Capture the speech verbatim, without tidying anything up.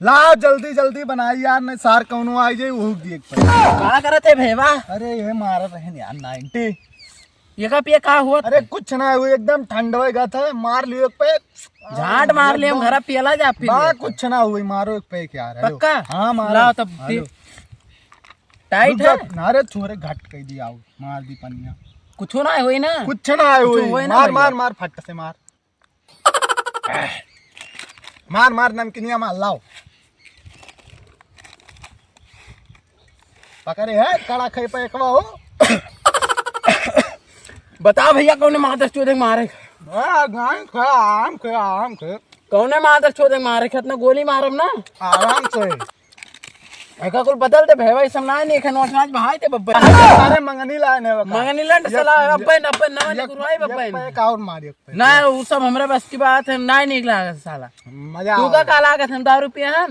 लाओ जल्दी जल्दी बनाई यार, नहीं सार कौनो आई जाई, वो देख पाए। का करत है भेवा? अरे ये मार रहे हैं यार, नाइंटी। ये का पिए का हुआ? अरे कुछ ना हुई, एकदम ठंड हो गया था, मार लियो एक पैक। झाट मार लियो, हम एकदम घर पियला जा, पी बा, लियो। कुछ ना हुई, मारो एक पैक यार। हेलो। पक्का? हाँ, मारो। लाओ तब पी। हेलो। टाइट रुक जा, है? ना रे छोरे, घट कह दिया, आओ, मार दी पनिया। कुछ ना हुई ना? कुछ ना हुई, हुई ना मार, भैया। मार, मार, फट से मार। मार, मार, नमकीनिया मार, लाओ। पकड़े है, कड़ा खाई पे एकवा हो। बता भैया, कौने मादर चोदे मारे? आ, गाय खा, आम खा, आम खा। कौने मादर चोदे मारे? खेत में गोली मारम ना। आराम से। एका कुल बदल दे, भेवा, ई सब ना, नहीं, एखन नोच नाच बहाई दे, बब्बे। अरे, मंगनी लाए ने, बका। मंगनी लंड ये, साला, ये, अब्बे न, अब्बे न, ये, गुरुआई ये बब्बे न। पैक और मार, एक पैक। ना, उ सब हमरा बस की बात है, ना, नहीं लागत साला। मजा तू का, आवे। का लागत है, दारू पिया है?